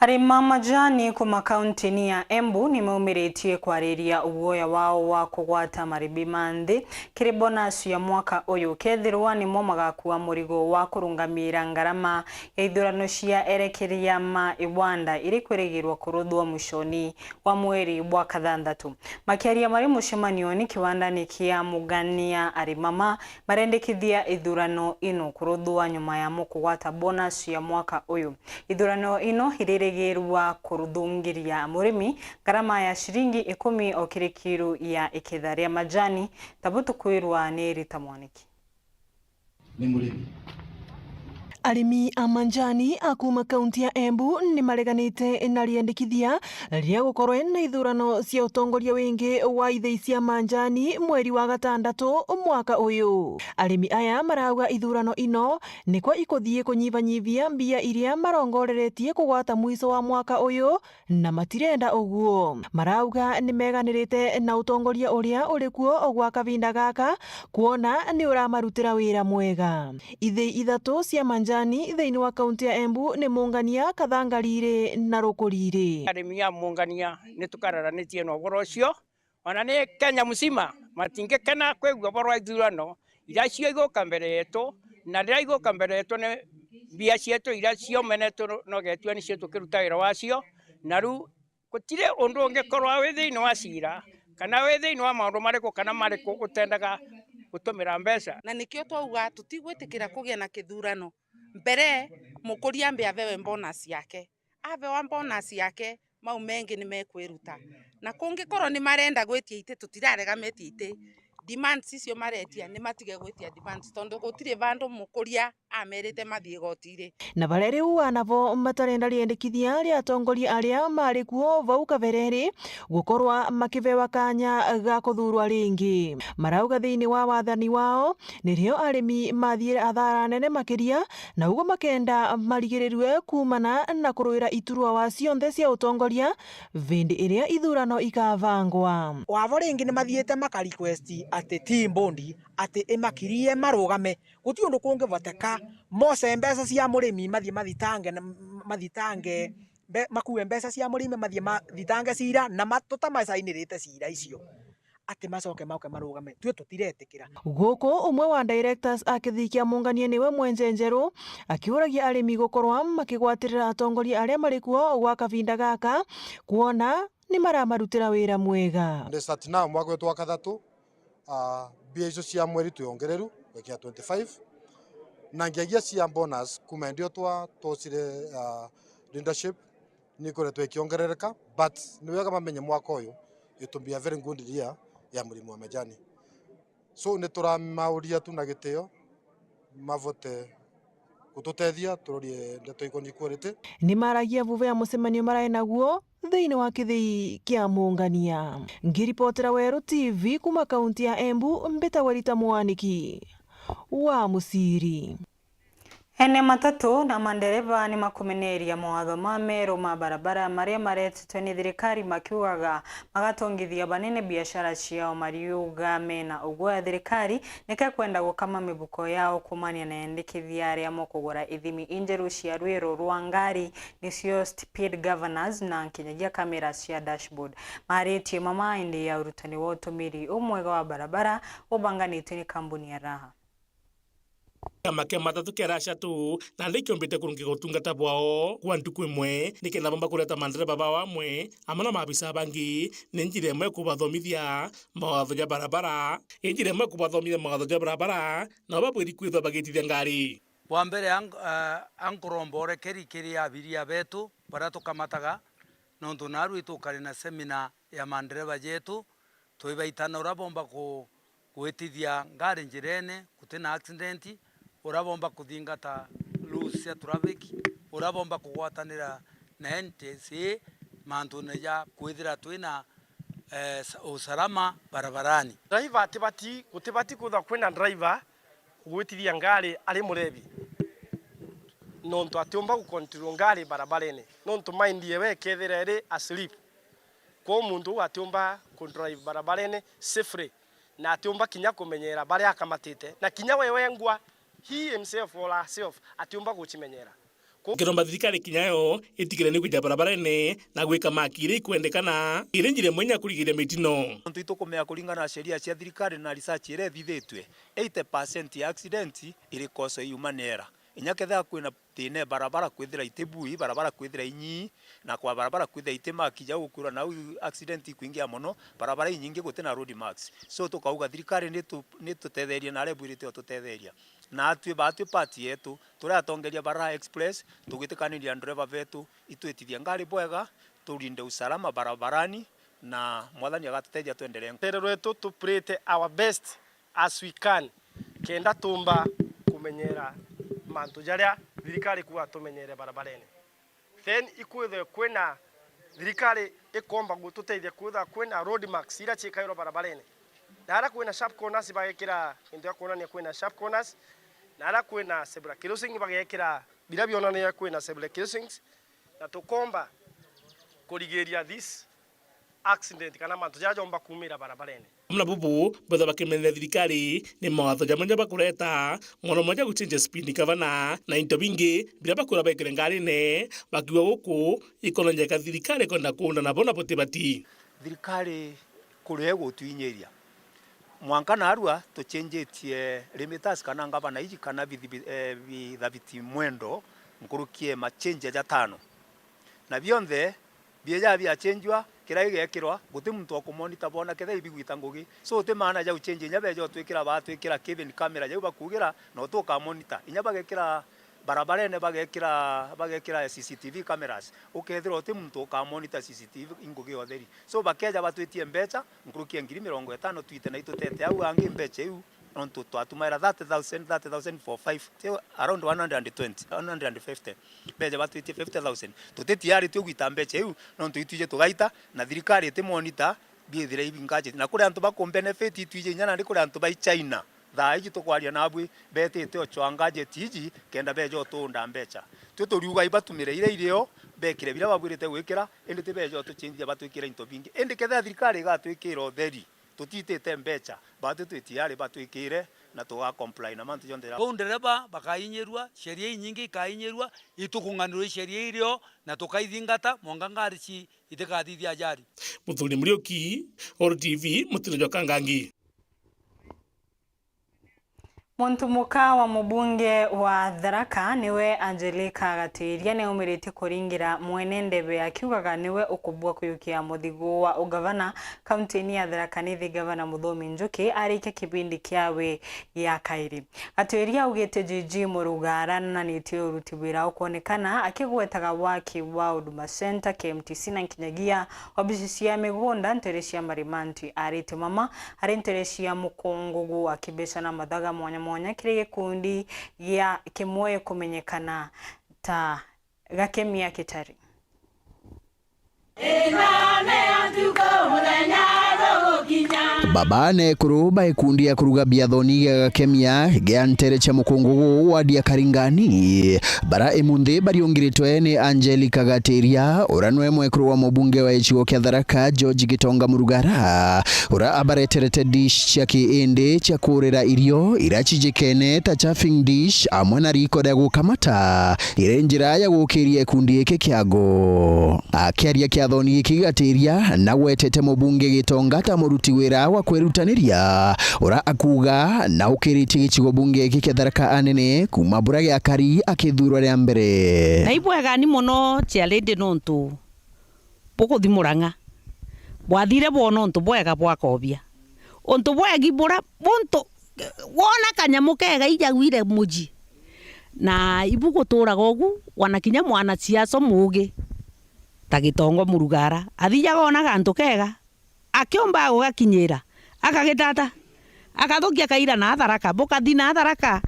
Arimi a majani kuma kauntini ya Embu nimaumiritie kwariria uguoya wao wa kugwata maribi ma nthi kiri bonus ya mwaka uyu, kethirwa nimo magakua murigo wa kurungamira ngarama ya ithurano cia erekeria ma iwanda iri kwirigirwa kuruthwa mwishoni wa mweri bwa kathanthatu. Makiaria mari mucemanioni kiwandani kia Mungania, arimi aa marendekithia ithurano ino kuruthwa nyuma yamo kugwata bonus ya mwaka uyu. Ithurano ino iririgirwa kuruthungiria murimi ngarama ya ciringi ikumi o kiri kiru ya iketha ria majani, ta butukwirwa ni Rita Mwaniki. Ni murimi. Arimi a majani a kuma kaunti ya Embu ni mareganite na riendekithia ria gukorwe na ithurano cia utongoria wingi wa ithei cia majani mweri wa gatandatu mwaka uyu. Arimi aya marauga ithurano ino nikwo ikuthii kunyivanyivia mbia iria marongoreretie kugwata mwiso wa mwaka uyu, na matirenda uguo. Marauga ni meganirite na utongoria uria uri kuo gwa kavinda gaka, kwona ni uramarutira wira mwega. Ithei ithatu cia majani thiini wa kaunti ya Embu ni Mungania, Kathangariri na Rukuriri. Arimi a Mungania ni tukararanitie na uboro ucio, ona ni Kenya mzima, matingikena kwigua boro wa ithurano iria cio iguka mbere yetu, na riria iguka mbere yetu ni mbia cietu iria ciomenetwe no-, nogetua nicio tukiruta wira wacio, na riu gutiri undu ungikorwa wi thiini wa cira, kana wi thiini wa maundu mariku kana mariku utendaga gutumira mbeca. Na nikio twauga tutigwitikira kugia na kithurano mbere mukuria ambe abewe bonus yake. Abewa bonus yake, mau mengi ni mekwiruta. Na kungikorwo ni marenda gwitia iti, tutirarega metie iti. Demands icio maretia, ni matige gwitia demands, tondu gutiri vandu mukuria amerite mathie igoti-ri. Na baria riu anabo matarenda riendekithia ria atongoria aria mari kuo vau kabere-ri, gukorwa makibewa kanya ga kuthurwa ringi. Marauga thiini wa wathani wao, nirio arimi mathiire athara nene makiria, na uguo makenda marigirirue kuumana na kuruira iturwa wa cionthe cia utongoria vindi iria ithurano ikavangwa. Wabo ringi ni mathiite maka request ati ti bondi ati imakirie marugame. Guti undu kungivoteka moce mbeca cia murimi mathie mathitange na, mathitange mbe-, makue mbeca cia murimi mathie mathitange cira na ma-, tutamacainirite cira icio. Ati macoke mauke marugame, tue tutiretikira. Guku umwe wa directors a kithii kia Mungania niwe Mwenje Njeru akiuragia arimi gukorwa makigwatirira atongoria aria mari kuo gwa kavinda gaka, kwona ni maramarutira wira mwega. Ndi sat now mwaka wetu wa kathatu, ah, mbia icio cia mweri twiongereru gwekinya twenty-five, na ngiagia cia bonus kuma ndio twa twocire, ah, leadership, ni ikoretwo ikiongerereka, but ni wega mamenye mwaka uyu it will be a very good year ya murimi wa majani. So ni turamauria tu na gitio mavote gututethia turorie ndeto ikoni quality. Ni maragia vuva ya mucemanio marai naguo thiini wa kithii kia Mungania. Ngiripotera Weru T V kuma kaunti ya Embu, mbitagwa Rita Mwaniki wa Muciri. Ene matatu na mandereva ni makumeneria mawatho ma meru ma barabara maria maretetwe ni thirikari, makiugaga magatongithia banene biashara ciao, mariuga mena uguoya thirikari nikekwenda gukama mibuko yao kumania na endekithia aria mokugura ithimi injeru cia rwiru rwa ngari, nicio speed governors na nkinyagia cameras cia dashboard. Maritie mama indi ya urutani wa utumiri umwega wa barabara ubanganitwe ni kambuni ya Raha. Kiama kia matatu kia Russia tu nandi kiumbite kurungia utungata bwao kwa ntuku imwe, nikenda bomba kureta mandereba bao amwe, amwe na maabisa bangi, ni njira imwe kubathomithia mawatho ja barabara, ni njira imwe kubathomithia mawatho ja barabara, nao babwiri kwithwa bagitithia ngari. Bwa mbere, ang-, ah, ankuromba urekeri kiri abiria betu baria tukamataga, nontu naarua itukari na seminar ya mandereba jetu, twibaitana uria bomba ku-, gwitithia ngari njirene guti na accident, uria bomba kuthingata rules cia traffic, uria bomba kugwatanira na N T S A mantune ja kwithira twina eh, sa-, usalama barabarani. Driver atibati, gutibati kwithirwa kwina driver ugwitithia ngari ari murebi, nontu atiumba gucontrol ngari barabarene, nontu mind yewe ikethira iri asleep. Kwou muntu uu atiumba kudrive barabarene safely, na atiumba kinya kumenyera baria akamatite, na kinya we wengwa, he himself or herself, atiumba gucimenyera. Ku- Ngiromba thirikari kinya yo itigire ni kwija barabarene na gwika maki iria ikwendekana iri njira imwe ya kurigiria mitino. Nontu itukumea kuringana na sheria cia thirikari na research iria ithithitue, eighty percent ya accident iri cause human error. Inya kethira kwina thina e barabara kwithira itibui, barabara kwithira inyii, na kwa barabara kwithira itimaki jau ukwirwa nau accident ikwingia mono, barabara inyingi gutina road marks. So tukauga thirikari nitu-, nitutetherie na aria ibwirite ututetheria. Na atwi baatwi part yetu, turi atongeria bara express, tugitikaniria ndereva betu, itwitithie ngari bwega, turinde usalama barabarani, na Mwathani agatutethia twendelee. Rutere rwetu tu play our best as we can, kenda tumba kumenyera mantu jaria thirikari kuga tumenyere barabarene. Then ikwithwe kwina thirikari ikomba gututethia kwithwa kwina road marks iria ciikairwa barabarene. Na aria kwina sharp corners bagekira into ya kuonania kwina sharp corners, na aria kwina zebra crossing bagekira biria bionanagia kwina zebra crossings, na tukomba kurigiria this accident kana mantu jaria jomba kumira barabarene. Amwe na bubu, bethwa bakimenyera thirikari ni mawatho jamwe ja bakureta, mono mono ja gucenjia speed gavana na into bingi biria bakwirwa bekire ngarine, bakiuga guku ikononjeka thirikari kwenda kuunda nabo na butibati. Thirikari kuria igutwinyiria. Mwanka narua tucenjetie rimiters kana ngavana iji kana bithi-, bi-, eh, bithabiti mwendo nkuruki e machenjia jatano. Na bionthe bieja biachenjua, kiria gigekirwa, guti muntu wa kumonita bona kethira ibigwita ngugi. So, uti maana ja uchenjia inya beja utwikira, batwikira cabin camera jau bakugira, na utukamonita. Inya bagekira barabarene, bagekira, bagekira C C T V cameras. Ukethirwa uti muntu ukamonita C C T V i ngugi ya utheri. So, bakeja batwitie mbecha, nkuruki ya ngiri mirongo itano twite na itutete au angi mbecha iu, nontu twatumaira thirty thousand, thirty thousand for five, ti around one hundred and twenty, one hundred and fifty. Beja batwitie fifty thousand. Tuti tiari tugwita mbecha iu, nontu itwije tugaita, na thirikari itimonita biithire ibingajeti. Na kuri antu bakumbenefit itwije inya nandi kuri antu bai China. Thaa iji tukwaria nabwi, betite ochoa ngajeti iji, kenda beja utuunda mbecha. Twi turiuga ibatumire iria irio, bekire biria babwirite gwikira, indi ti beja utuchinjia batwikire into bingi. Indi kethira thirikari igatwikira utheri, tutitite mbecha, batwi twi tiari batwikire na tuga comply na mantu jonthe. Kou ndereba bakainyirua, sheria inyingi ikainyirua, itukung'anirwa i sheria irio na tukaithingata, mwanka ngari ci itikathithia ajali. Muthuri Muriuki, Oro T V, mutino jwa Kangangi. Muntu muka wa mubunge wa Tharaka niwe Angelica Gatiria niaumiritie kuringira mwene ndebe akiugaga niwe ukubua kuyukia muthigu wa ugavana kaunti-ini ya Tharaka Nithi, Gavana Muthomi Njuki arikia kibindi kiawe gia kairi. Gatiria augite G G Murugara nananitie uruti wira ukwonekana akigwetaga waki wa Huduma Centre, K M T C na nkinyagia wabici cia migunda ntere cia Marimanti. Arite mama ari ntere cia Mukungugu akibeca na mathaga mwanya mwanya kiri gikundi gia kimwe kumenyekana ta Gakemia Kitari. Baba na ekuru ba gikundi gia kuruga biathoni gia Gakemia gia ntere cia Mukungugu wadi ya Karingani, bara imunthi bariungiritwe ni Angelica Gatiria, uria nwe mwekuru wa mubunge wa gicigo kia Tharaka, George Gitonga Murugara, uria abareterete dish cia kiindi cia kurira irio iria cijikene ta chafing dish amwe na riko ria gukamata, iri njira ya gukiria gikundi giki kiago. Akiaria kiathoni giki Gatiria nagwetete mubunge Gitonga ta muruti wira wa kwirutaniria, uria akuuga na ukiritie gicigo bunge giki kia Tharaka anene kuuma buria giakari akithurwa ria mbere. Na ibwega ni mono chairlady nontu bukuthi Murang'a. Bwathire bwona untu bwega bwa Kobia. Untu bwegi buria buntu wona kanyamu kega ijagwire muji. Na ibu guturaga ugu, wana kinya mwana ciaca muugi ta Gitongo Murugara. Athijaga ona gantu kega, akiumba gugakinyira, akagitata, akathukia kaira na Tharaka, bukathi na Tharaka.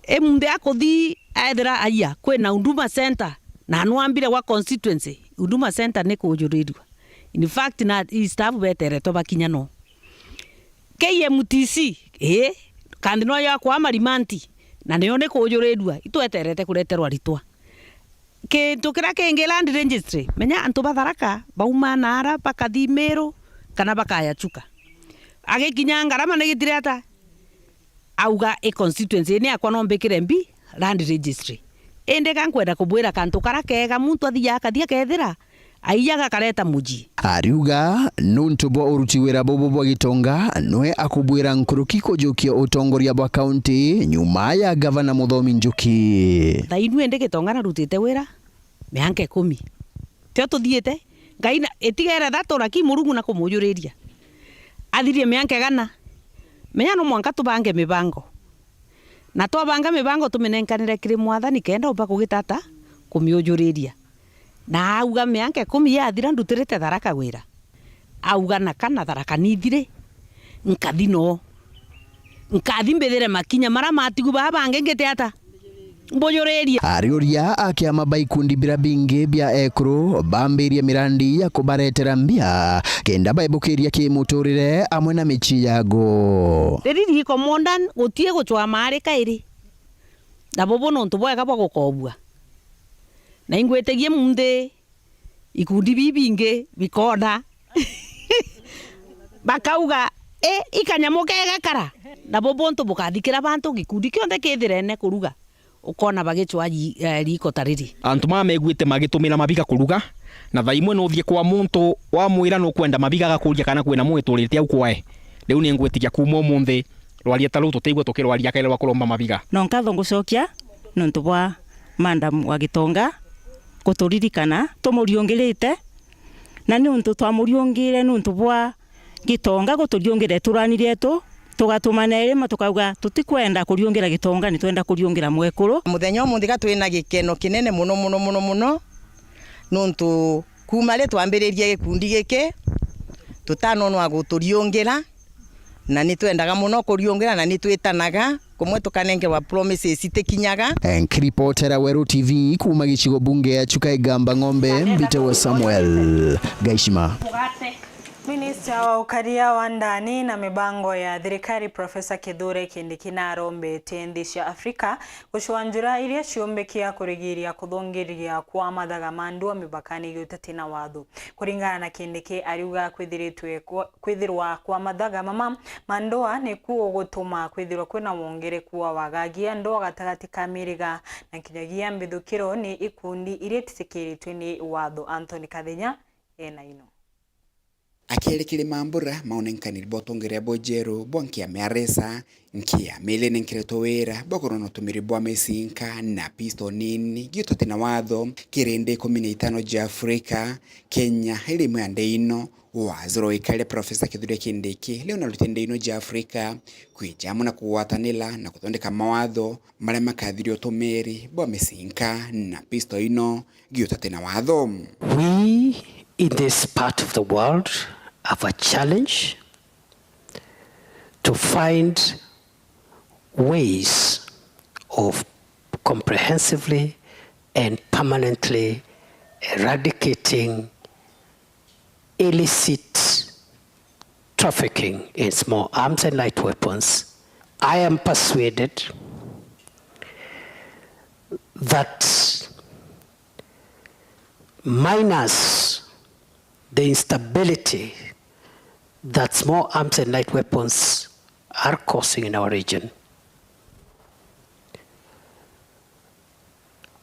Imunthi akuthi ethira aya kwina Huduma Centre, na nwambire gwa constituency, Huduma Centre ni kujurirua. In fact, na i staff beteretwe bakinya no. K M T C, ii, kandi no yakwa marimanti, na nio ni kujurirua, itweterete kureterwa ritwa. Kintu kiria kingi, land registry, menya antu ba Tharaka bauma naara bakathi Miru kana bakaya Chuka. Agikinya Ngarama ni gitire ata? Auga, i constituency ni yakwa no mbikire mbi land registry. Indi ga nkwenda kubwira kantu kara kega, muntu athiaga akathi akethira aiya gakareta muji. Ariuga nuntu bwa uruti wira bubu bwa Gitonga, nwe akubwira nkuruki kujukia utongoria bwa kaunti nyuma ya gavana Muthomi Njuki. Thainu indi Gitonga narutite wira mianka ikumi. Tio tuthiite, Ngai na, itigere thatura ki Murungu na kumujuriria. Athirie mianka igana, menya no mwanka tubange mibango. Na twabanga mibango tuminenkanire kiri Mwathani kenda umba kugitata kumiujuriria. Na auga, mianka ikumi yathira ndutirite Tharaka wira. Auga, na kana Tharaka nithire, nkathi no. Nkathi mbithire makinya mara matigu baa bangi ngite ata? Mbujuririe. Ariuria a kiama ba ikundi bira bingi bia ekuru bambirie mirandi ya kubaretera mbia kenda baebukiria kimuturire amwe na micii yago. Ririri iko modern, gutie gucwa maari kairi. Na bubu nuntu bwega bwa gukobua. Na ingwitigie munthi ikundi bibingi bikona. Bakauga, i, ikanyamu kega kara. Na bubu ntu bukathikira bantu gikundi kionthe kithirene kuruga. Ukona bagicwa ri-, eh, riiko ta riri. Antu mama meguite magitumira mabiga kuruga, na thaa imwe nuthie kwa muntu wamwira nukwenda mabiga, agakuria kana kwina mwiturite au kwae. Riu ningwitikia kuuma umunthi, rwaria ta ruu tutiigua tukirwaria kere rwa kuromba mabiga. No nkatho ngucokia nuntu bwa Madam wa Gitonga guturirikana tumuriungirite, na niuntu twamuriungire niuntu bwa Gitonga guturiungira iturani rietu, tugatumana irima tukauga tutikwenda kuriungira Gitonga, ni twenda kuriungira mwekuru. Muthenya umunthi ga twina gikeno kinene muno, muno, muno, muno, nuntu kuuma ri twambiririe gikundi giki, tutanonwa guturiungira, na ni twendaga muno kuriungira, na ni twitanaga kumwe tukanenkerwa promises itikinyaga. Nkiripotera Weru T V kuuma gicigo bunge ya Chuka Igamba Ng'ombe, mbitagwa Samuel Gaishima. Minista wa ukaria wa ndani na mibango ya thirikari, Profesa Kithure Kindiki, narombete nthi cia Afrika gucwa njira iria ciumbikia kurigiria kuthungiria kwa mathaga ma ndua mipakani giuteti na watho. Kuringana na Kindiki, ariuga kwithiritwe kwa, kwithirwa kwa mathaga mama ma ndua nikuo gutuma kwithirwa kwina wongereku wa wagagia ndua gatagati ka miriga na kinyagia mbithukiro ni ikundi iria ititikiritwe ni watho. Anthony Kathenya ena ino. Akiaria kiri mambura ma unenkaniri bwa utongeria bujeru bwa nkia mia resa, nkia mili nenkeretwe wira bwa kurona utumiri bwa micinka na pisto nini giutati na watho kiri nthi ikumi na itano ja Afrika, Kenya iri imwe ya nthi ino. Waziri wa ikaria Profesa Kithure Kindiki riu naruti nthi ino ja Afrika kwija amwe na kugwatanira na kuthondeka mawatho maria makathiria utumiri bwa micinka na pisto ino giutati na watho. We in this part of the world have a challenge to find ways of comprehensively and permanently eradicating illicit trafficking in small arms and light weapons. I am persuaded that minus the instability that small arms and light weapons are causing in our region,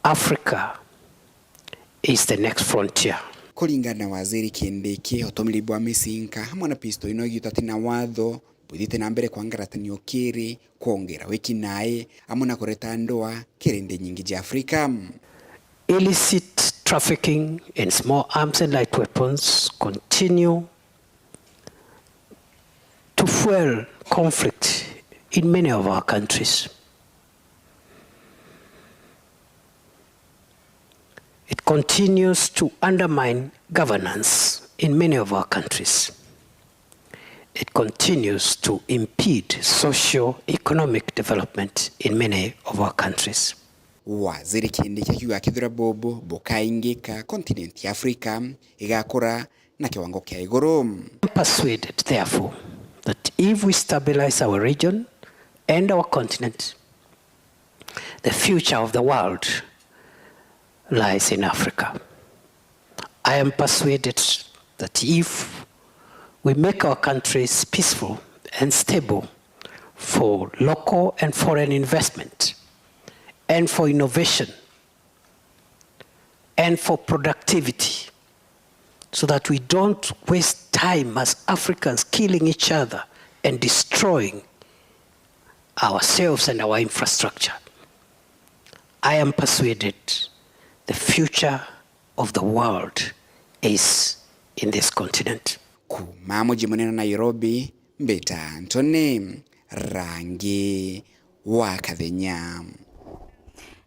Africa is the next frontier. Kuringana na Waziri Kindiki, utumiri bwa micinka hamwe na pisto ino giutati na watho bwithiite na mbere kwa ngaratanio kiri kwongera wiki nae amwe na kureta ndua kiri nthi nyingi ja Afrika. Illicit trafficking in small arms and light weapons continue to fuel conflict in many of our countries. It continues to undermine governance in many of our countries. It continues to impede socio-economic development in many of our countries. Waziri Kindiki akiuga kethira bubu bukaingika, continent ya Africa igakura na kiwango kia iguru. Persuaded, therefore, that if we stabilize our region and our continent, the future of the world lies in Africa. I am persuaded that if we make our countries peaceful and stable for local and foreign investment and for innovation and for productivity, so that we don't waste time as Africans killing each other and destroying ourselves and our infrastructure. I am persuaded the future of the world is in this continent. Kuuma muji munene Nairobi, mbita Anthony Rangi wa Kathenya.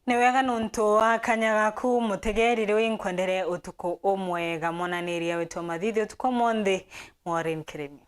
Ni wega nuntu wa kanya gaku, mutegeri, riu inkwendere utuku umwega. Mwananiria wetu wa mathithi utuku umunthi, Maureen Kirimi.